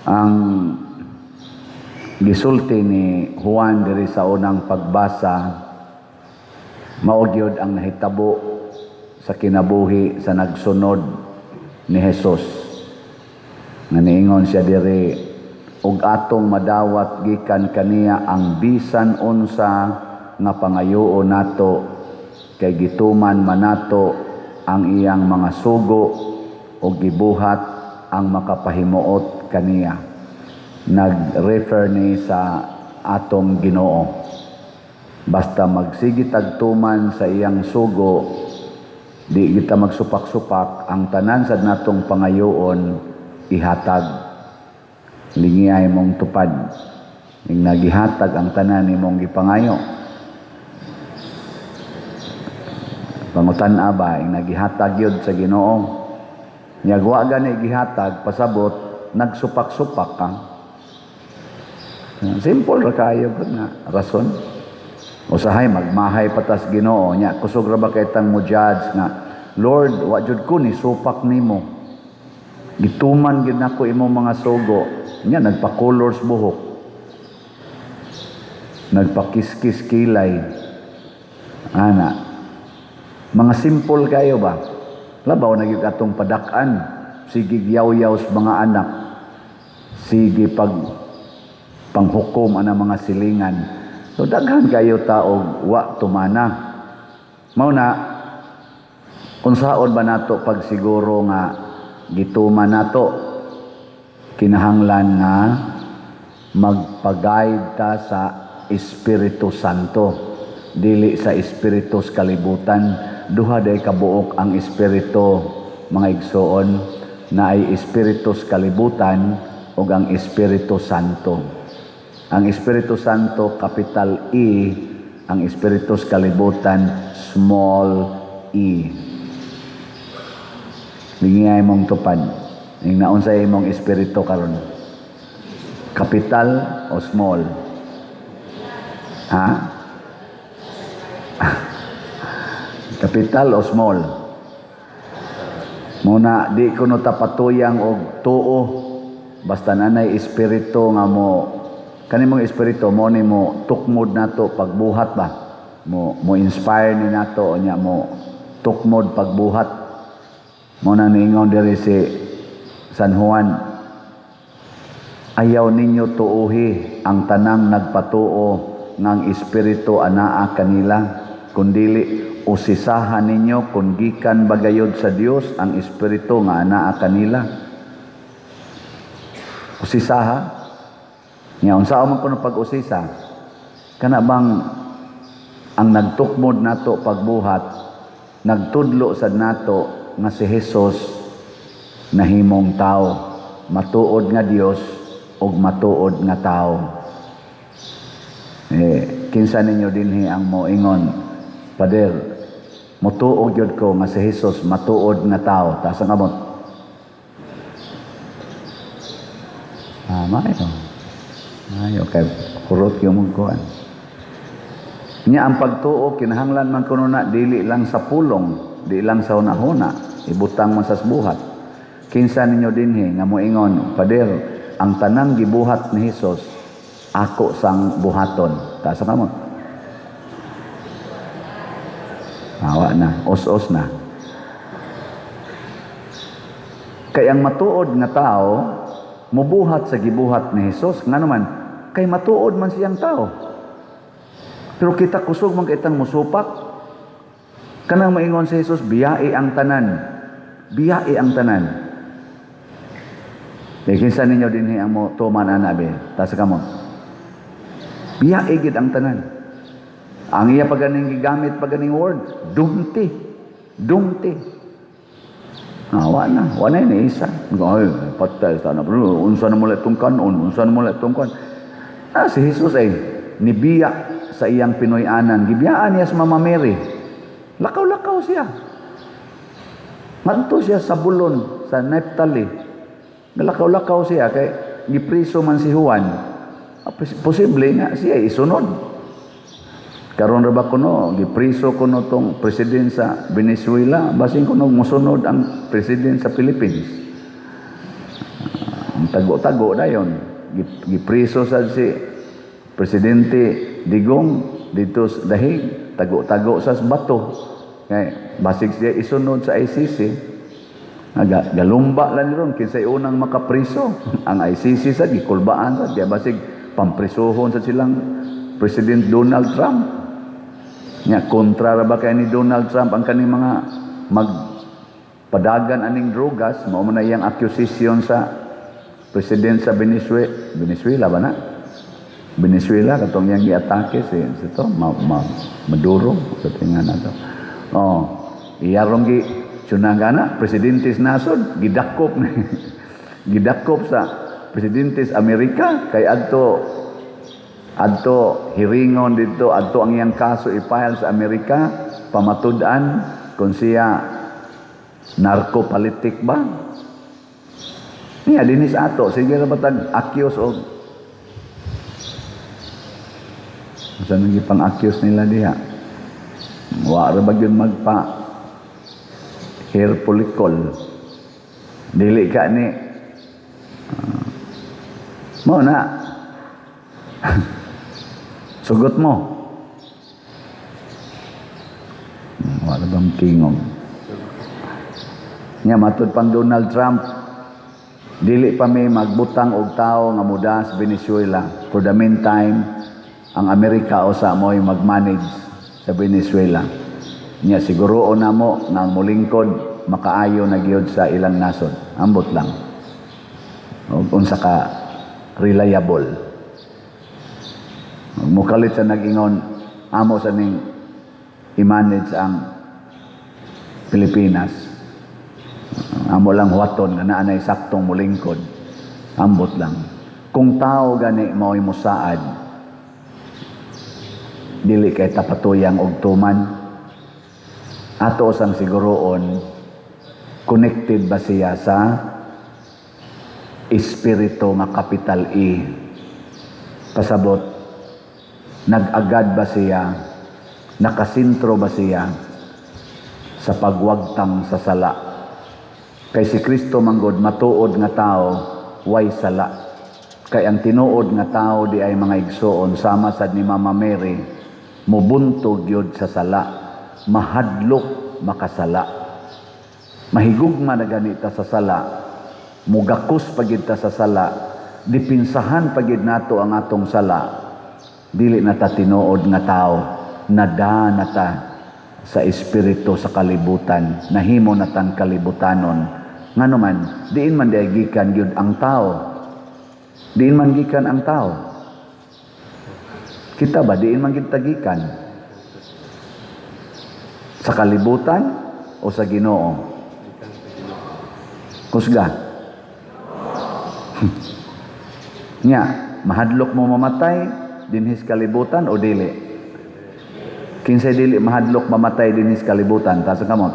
Ang gisulti ni Juan diri sa unang pagbasa, mao gyud ang nahitabo sa kinabuhi sa nagsunod ni Jesus. Nga niingon siya diri, "Ug atong madawat gikan kaniya ang bisan unsa nga pangayoon nato, kay gituman man nato ang iyang mga sugo ug gibuhat ang makapahimuot kaniya." Nag-refer ni sa atong Ginoo. Basta magsige tag tuman sa iyang sugo, di kita magsupak-supak, ang tanan sa natong pangayoon ihatag. Lingiyay mong tupad. Ing nagihatag ang tanan nimong gipangayo. Pangutan-a ba, ing nagihatag yun sa Ginoo. Nya wa gani gihatag, pasabot nagsupak-supak ka. Simple ra kayo gud nga rason. Usahay magmahay patas Ginoo nya, kusog ra ba kay tang mo judge nga, "Lord, wa jud ko ni supak nimo. Gituman gyud nako imong mga sugo." Nya nagpa-colors buhok. Nagpakiskis kilay. Ana. Mga simple kayo ba? Labaw na gyud atong padak-an. Sige yaw-yaw sa mga anak. Sige pag panghukom ana mga silingan. So daghan kayo taog wa tumana. Mao na, unsaon ba nato pagsiguro nga gituman nato? Kinahanglan nga magpag-guide ta sa Espiritu Santo, dili sa espiritu sa kalibutan. Duha day kabuok ang espiritu, mga igsoon, na ay espiritu sa kalibutan ug ang Espiritu Santo. Ang Espiritu Santo capital E, ang espiritu sa kalibutan small e. Lingiyay mong tupad. Ing naunsa imong espiritu karon? Capital o small? Ha? Capital o small? Muna di kuno ta patuyang og tuo basta nanay espiritu nga mo kani mong espiritu mo ni mo tukmod nato pagbuhat ba, mo mo inspire ni nato, nya mo tukmod pagbuhat. Mo na niingon diri si San Juan, "Ayaw ninyo tuuhi ang tanang nagpatuo ng espiritu anaa kanila, kundili usisahan ninyo kung gikan bagayod sa Dios ang espiritu nga anaa kanila." Usisaha nya, unsa man kuno pag-usisa? Kana bang ang nagtukmod nato pagbuhat nagtudlo sad nato nga si Jesus nahimong tao, matuod nga Dios ug matuod nga tao? Eh, kinsa ninyo dinhi ang moingon, "Pader, motuo gyud ko nga si Jesus matuod nga tao"? Taas ang kamot. Ah, maayo. Maayo kay kurot yung mong kuan. Nya ang pagtuo kinahanglan man kuno na dili lang sa pulong, di lang sa hunahuna, ibutang man sa buhat. Kinsa ninyo dinhi nga moingon, "Pader, ang tanang gibuhat ni Hesus ako sang buhaton"? Taas ang kamot. Awa na, os-os na. Kay ang matuod nga tao mubuhat sa gibuhat ni Hesus, ngano man kay matuod man siyang tao. Pero kita kusog man kitang musupak. Kanang maingon si Jesus, "Biyai ang tanan. Biyai ang tanan." Kay kinsa ninyo dinhi ang mo tuman ana be? Taas kamot. Biyai gid ang tanan. Ang iya pa ganing gigamit pa ganing word, dumti. Dumti. Ah, wa na, wa na ni isa. Ay, patay sa na. Unsa na mo itong kanon, unsa na mo itong kan. Ah, si Jesus ay nibiya sa iyang Pinoy-anan. Gibiyaan niya sa Mama Mary. Lakaw-lakaw siya. Ngadto siya sa Bulon, sa Neptali. Nalakaw-lakaw siya kay gipriso man si Juan. Ah, posible nga siya isunod. Karon ra ba kuno gipriso kuno tong president sa Venezuela, basin kuno mosunod ang president sa Philippines. Ah, Tago-tago dayon. Gipriso sad si Presidente Digong dito sa Dahig, tago-tago sa bato. Kay basig siya isunod sa ICC. Aga, galumba lang ron kinsay unang makapriso. Ang ICC sa gikulbaan sa kaya basig pamprisuhon sa silang President Donald Trump. Nya kontra ra ba kay ni Donald Trump ang kaning mga magpadagan aning drogas, mao man na iyang accusation sa president sa Venezuela, Venezuela ba na? Venezuela katong iyang giatake si si to ma, ma, Maduro sa tinga na to. Oh, iyarong gi tsunangana presidente sa nasod gidakop ni gidakop sa presidente sa Amerika kay adto adto hiringon dito, adto ang iyang kaso i-file sa Amerika, pamatud-an kung siya narco-politic ba. Niya dinis ato sige ra batag accuse og sa nang gipang-accuse nila diha, wa ra ba gyud magpa hair follicle, dili ka ni mo na sugot mo. Wala bang tingog nya matud pang Donald Trump, dili pa mi magbutang og tao nga muda sa Venezuela. For the meantime, ang Amerika usa mo'y mag-manage sa Venezuela. Nya siguro na mo nga ang molingkod makaayo na gyud sa ilang nasod. Ambot lang og unsa ka reliable. Mukalit sa nag-ingon amo sa ning i-manage ang Pilipinas. Amo lang huwaton nga naa nay saktong molingkod. Ambot lang. Kung tao gani mao'y mosaad, dili kay tapatuyang og tuman. Ato sang siguroon, connected ba siya sa espiritu nga capital E? Pasabot, nag-agad ba siya, nakasentro ba siya sa pagwagtang sa sala? Kay si Kristo manggod matuod nga tao, way sala. Kay ang tinuod nga tao di ay, mga igsoon, sama sad ni Mama Mary, mubuntog yod sa sala, mahadlok makasala. Mahigugma na ganita sa sala, mugakos pagid ta sa sala, dipinsahan pagid nato ang atong sala, dili na ta tinuod nga tao, nada na ta sa espiritu sa kalibutan, nahimo na tang kalibutanon. Ngano man, diin man di ay gikan gyud ang tao. Diin man gikan ang tao. Kita ba, diin man gyud ta gikan? Sa kalibutan o sa Ginoo? Kusga. Nya, mahadlok mo mamatay dinhis kalibutan o dili? Kinsay dili mahadlok mamatay dinhis kalibutan? Taas ang kamot.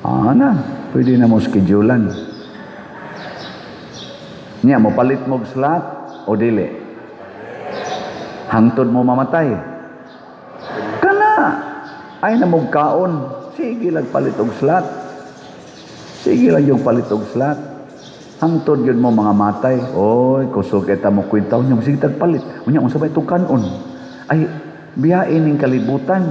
Ah, na, pwede na mo schedulean. Nya, mo palit mo og slot o dili? Hangtod mo mamatay. Kana, ay na mo kaon. Sige lang palit og slot. Sige lang yung palit og slot. Hangtod yun mo mga matay. Oy, kusog eta mo kwenta. Unya, sige tagpalit. Unya, unsa ba itong kanon? Ay, biyain ning kalibutan.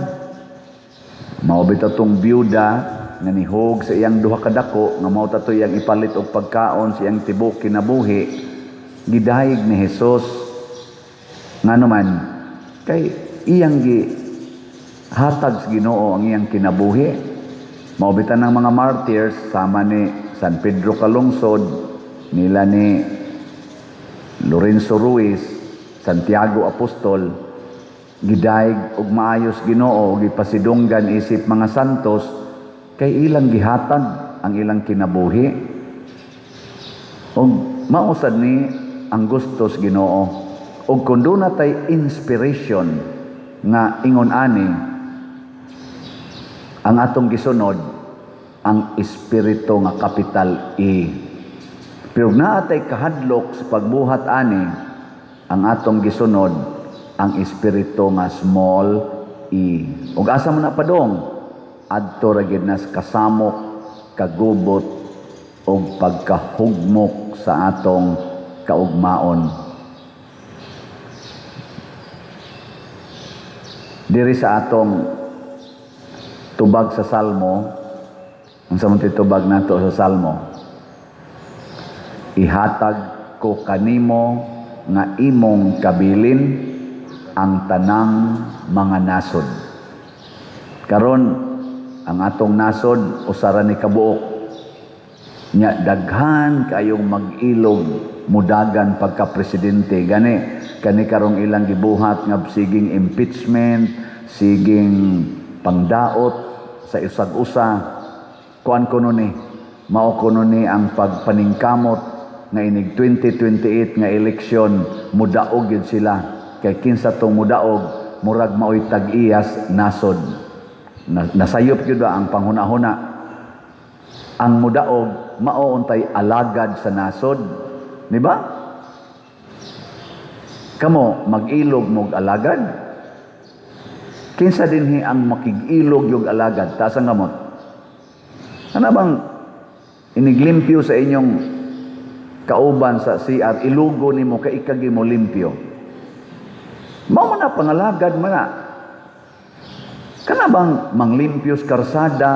Mao bitaw tong byuda nga nihog sa iyang duha ka dako nga mao ta to iyang ipalit og pagkaon sa iyang tibok kinabuhi, gidayeg ni Hesus. Ngano man, kay iyang gi hatag sa Ginoo ang iyang kinabuhi. Mao bitan ng mga martyrs sama ni San Pedro Calungsod, nila ni Lorenzo Ruiz, Santiago Apostol, gidayeg og maayos Ginoo, gipasidunggan isip mga santos kay ilang gihatag ang ilang kinabuhi. Og mausad ni ang gustos Ginoo. Og kun duna tay inspiration nga ingon ani, ang atong gisunod ang espiritu nga capital E. Pero naa tay kahadlok sa pagbuhat ani, ang atong gisunod ang espiritu nga small e. Ug asa mo na padong? Adto ra gyud nas kasamok, kagubot og pagkahugmok sa atong kaugmaon. Diri sa atong tubag sa Salmo, unsa man tubag nato sa Salmo? Ihatag ko kanimo nga imong kabilin ang tanang mga nasod. Karon ang atong nasod usa ra ni kabuok. Nya daghan kayong mag-ilog mudagan pagka presidente gani kani karong ilang gibuhat nga siging impeachment, siging pangdaot sa usag-usa. Kuan kuno ni, mao kuno ni ang pagpaningkamot nga inig 2028 nga eleksyon mudaog gyud sila, kay kinsa tong mudaog murag maoy tag-iyas nasod. Nasayop gyud ba ang panghuna-huna? Ang mudaog mao untay alagad sa nasod, di ba? Kamo mag-ilog mog alagad? Kinsa dinhi ang makig-ilog yung alagad? Taas ang gamot. Ano bang iniglimpyo sa inyong kauban sa CR, ilugo nimo kay ikagi mo limpyo? Mao man na pangalagad man na. Kana bang manglimpyos karsada,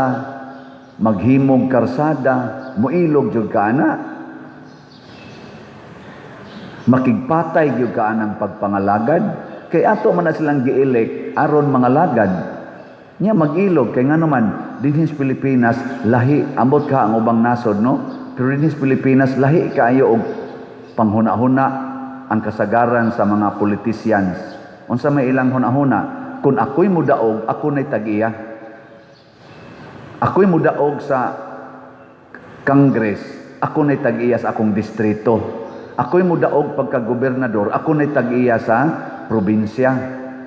maghimog karsada, muilog jud ka ana? Makigpatay gyud ka anang pagpangalagad? Kay ato man na silang gi-elect aron mangalagad. Nya mag-ilog kay ngano man dinhi sa Pilipinas lahi, ambot ka ang ubang nasod, no? Pero dinhi sa Pilipinas lahi kaayo og panghuna-huna ang kasagaran sa mga politicians. Unsa may ilang huna-huna? Kung ako'y mudaog, ako na'y tag-iya. Ako'y mudaog sa Congress, ako na'y tag-iya sa akong distrito. Ako'y mudaog pagka-gobernador, ako na'y tag-iya sa probinsya.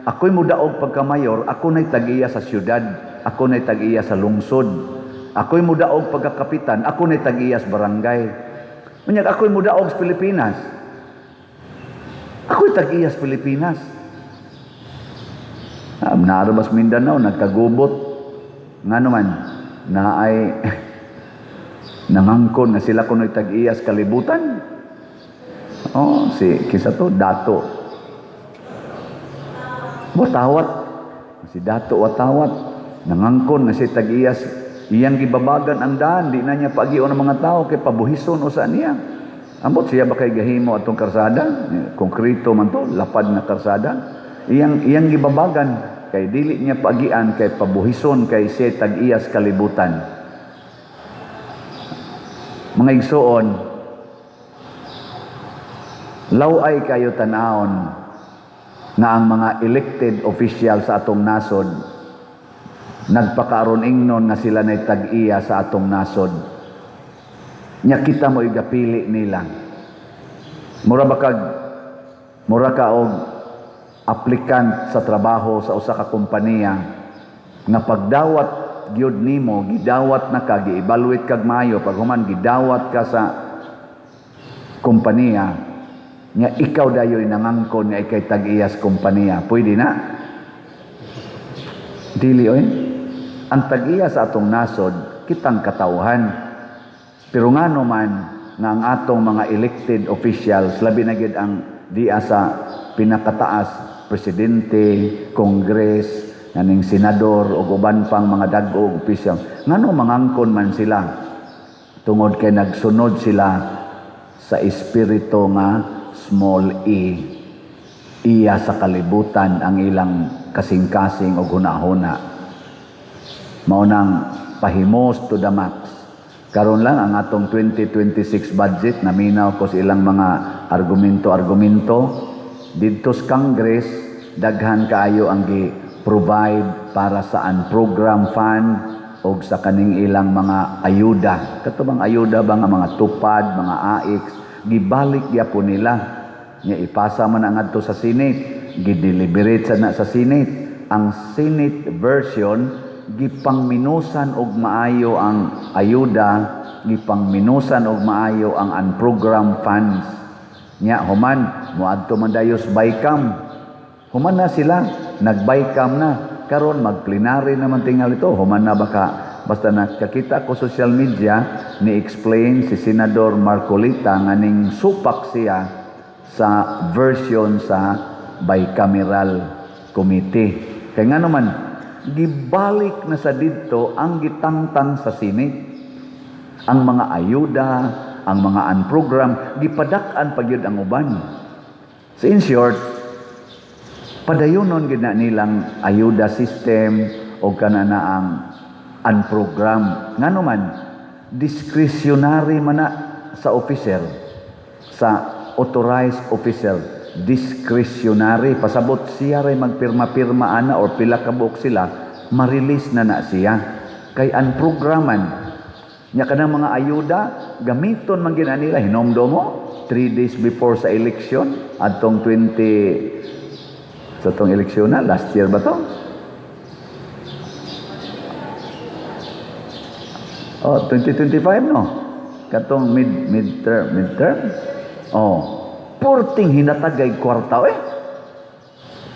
Ako'y mudaog pagka-mayor, ako na'y tag-iya sa syudad. Ako na'y tag-iya sa lungsod. Ako'y mudaog pagka-kapitan, ako na'y tag-iya sa barangay. Unyag ako'y mudaog sa Pilipinas, ako'y tag-iya sa Pilipinas. Naarabas Mindanao, nagkagubot. Nga naman, na ay nangangkon nga sila kuno'y tag-iya sa kalibutan. Oh, si kisa to, Dato Watawat. Si Dato Watawat nangangkon nga si tag-iyas, iyang gibabagan ang daan, di na niya pagion ang mga tao kay pabuhison usa niya. Ambot siya ba kay gahimo atong karsada, konkreto man to, lapad na karsada. Iyang gibabagan kay dili niya pagian kay pabuhison, kay siya tag-iyas kalibutan. Mga igsuon, law-ay kayo tan-awon nga ang mga elected official sa atong nasod nagpakaaron ingnon nga sila nay tag-iya sa atong nasod. Nya kita mo igapili nila. Mura ba kag mura ka og applicant sa trabaho sa usa ka kompanya nga pagdawat gyud nimo, gidawat na ka, gi-evaluate kag maayo, pag human gidawat ka sa kompanya nga ikaw dayoy nangangkon nga ikay tag-iyas kompanya, pwede na? Dili oy. Ang tag-iya sa atong nasod kitang katawhan. Pero ngano man nga ang atong mga elected officials, labi na gyud ang diya sa pinakataas, presidente, Congress, naning senador ug uban pang mga dag-o opisyal, ngano mangangkon man sila? Tungod kay nagsunod sila sa espiritu nga small e, iya sa kalibutan ang ilang kasing-kasing og hunahuna. Mao nang pahimos to the max. Karon lang ang atong 2026 budget, naminaw ko sa ilang mga argumento-argumento didto sa Congress. Daghan kaayo ang gi-provide para sa unprogram fund og sa kaning ilang mga ayuda. Kato bang ayuda ba nga mga TUPAD, mga AICS, gibalik gyapon nila. Nya ipasa man ang adto sa Senate, gideliberate sa na sa Senate. Ang Senate version, gipangminusan og maayo ang ayuda, gipangminusan og maayo ang unprogram funds. Nya human moadto man dayon sa BICAM. Human na sila, nag-BICAM na. Karon magplenary naman tingal ito, human na baka Basta nakakita ko social media, ni-explain si Senador Marcoleta nga ning supak siya sa version sa bicameral committee. Kay nga naman, gibalik na sa didto ang gitangtang sa Senate. Ang mga ayuda, ang mga unprogram, gipadak-an pa gyud ang uban. So in short, padayonon gid na nilang ayuda system o kana na ang unprogram. Ngano man, discretionary man na sa officer, sa authorized officer, discretionary. Pasabot siya ray magpirma-pirma ana or pila ka buok sila, ma-release na na siya. Kay unprograman. Nya kanang mga ayuda, gamiton man gina nila, hinomdom mo, 3 days before sa election, adtong 20 sa tong eleksyon na, last year ba to? Oh, 2025, no? Katong midterm. Oh, purting hinatagay kwarta eh.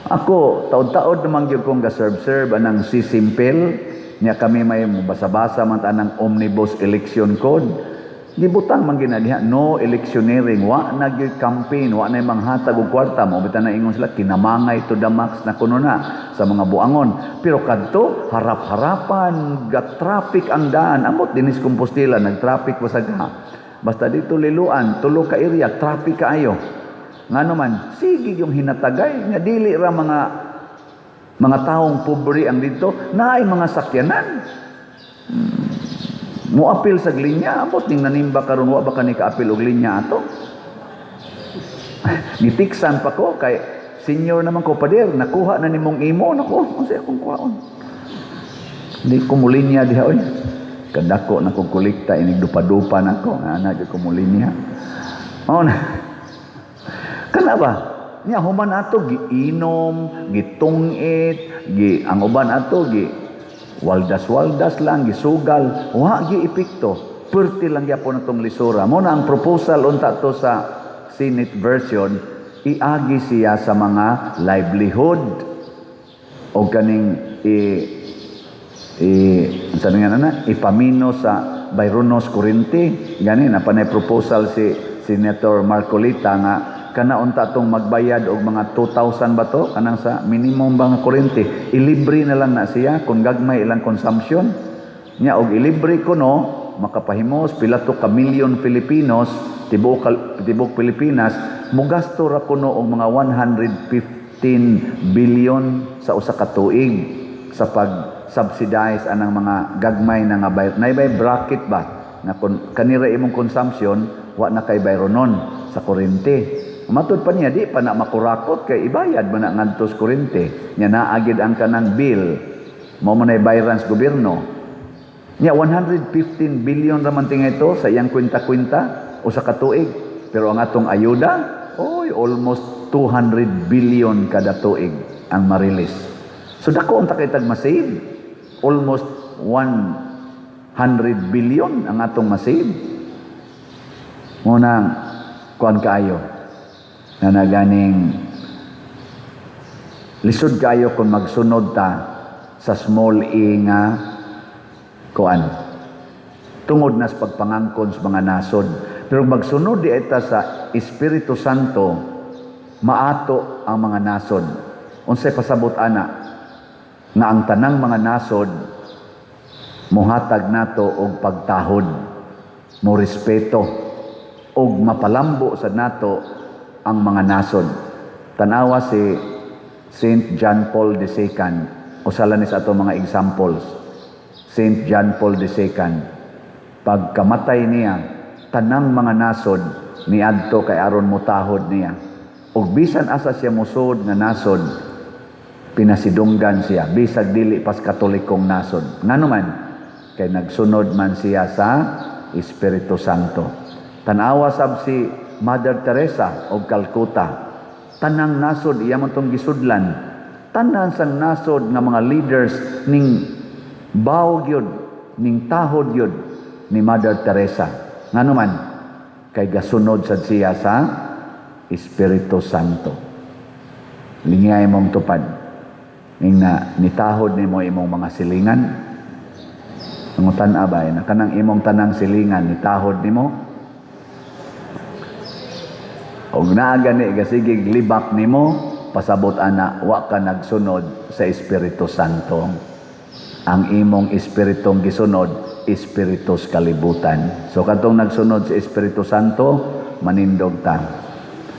Ako, taod-taod naman gyud kong ga-serve-serve anang sisimpel nya kami may basa-basa man ta anang omnibus election code. Gibutang man gina diha no electioneering, wa na gyud campaign, wa na manghatag og kwarta mo bitan na ingon sila kinamangay to the max na kuno na sa mga buangon. Pero kadto harap-harapan, ga traffic ang daan. Amot dinis Compostela nag-traffic basag ha. Basta dito Liloan, tulo ka area, traffic kaayo. Ngano man, sige yung hinatagay nga dili ra mga taong pobre ang dito, naay mga sakyanan. Muapil sa linya, ambot ning nanimba karon, wa ba kani kaapil og linya ato? Gitiksan pa ko kay senior naman ko, "Pader, nakuha na nimong imo." Nako, unsa akong kuhaon? Hindi ko mulinya diha oy. Kadako na kong kolekta, inig dupa-dupa nako, ana gyud ko mulinya. Mao na. Kana ba? Nya human ato giinom, gitungit, gi ang uban ato gi waldas-waldas lang, gisugal, wa gi epekto. Perti lang gyapon atong lisura. Mo na ang proposal unta to sa Senate version, iagi siya sa mga livelihood o kaning i unsa nga na ipamino sa bayronos kuryente. Gani na panay proposal si Senator Marcoleta nga kana unta tong magbayad og mga 2,000 ba to kanang sa minimum ba nga kuryente, ilibre na lang na siya kung gagmay ilang consumption nya. Og ilibre kuno, makapahimos pila to ka milyon Filipinos tibuok tibuok Pilipinas, mugasto ra kuno og mga 115 billion sa usa ka tuig sa pag subsidize anang mga gagmay na nga bayar. Naay bracket ba na kun kanira imong consumption, wa na kay bayronon sa kuryente. Matud pa niya, di pa na makurakot kay ibayad man na ngadto sa kuryente. Nya naagid ang kanang bill. Mao man ay bayaran sa gobyerno. Nya 115 billion ra man tingay ito sa iyang kwenta-kwenta usa ka tuig. Pero ang atong ayuda, oy, almost 200 billion kada tuig ang marilis. So dako unta kay tag masave. Almost 100 billion ang atong masave. Munang kuan kaayo na naganing lisod kayo kung magsunod ta sa small e nga kuan tungod na sa pagpangangkon sa mga nasod. Pero magsunod di ita sa Espiritu Santo, maato ang mga nasod. Unsay pasabot ana? Nga ang tanang mga nasod mohatag nato og pagtahod, mo respeto og mapalambo sa nato ang mga nasod. Tanawa si Saint John Paul II, usa lang ni sa ato mga examples. Saint John Paul II, pagkamatay niya, tanang mga nasod niadto kay aron mutahod niya. Ug bisan asa siya mosud nga nasod, pinasidunggan siya bisag dili pas Katolikong nasod. Ngano man? Kay nagsunod man siya sa Espiritu Santo. Tanawa sab si Mother Teresa og Calcutta. Tanang nasod iya man tong gisudlan. Tanan sang nasod nga mga leaders ning baw gyud, ning tahod gyud ni Mother Teresa. Ngano man? Kay gasunod sad siya sa Espiritu Santo. Lingay mong tupad. Ning na nitahod nimo imong mga silingan. Pangutan-a ba na kanang imong tanang silingan ni tahod nimo? Og naa gani gasigig libak nimo, pasabot ana wa ka nagsunod sa Espiritu Santo. Ang imong espiritong gisunod, espiritu sa kalibutan. So katong nagsunod sa Espiritu Santo, manindog ta.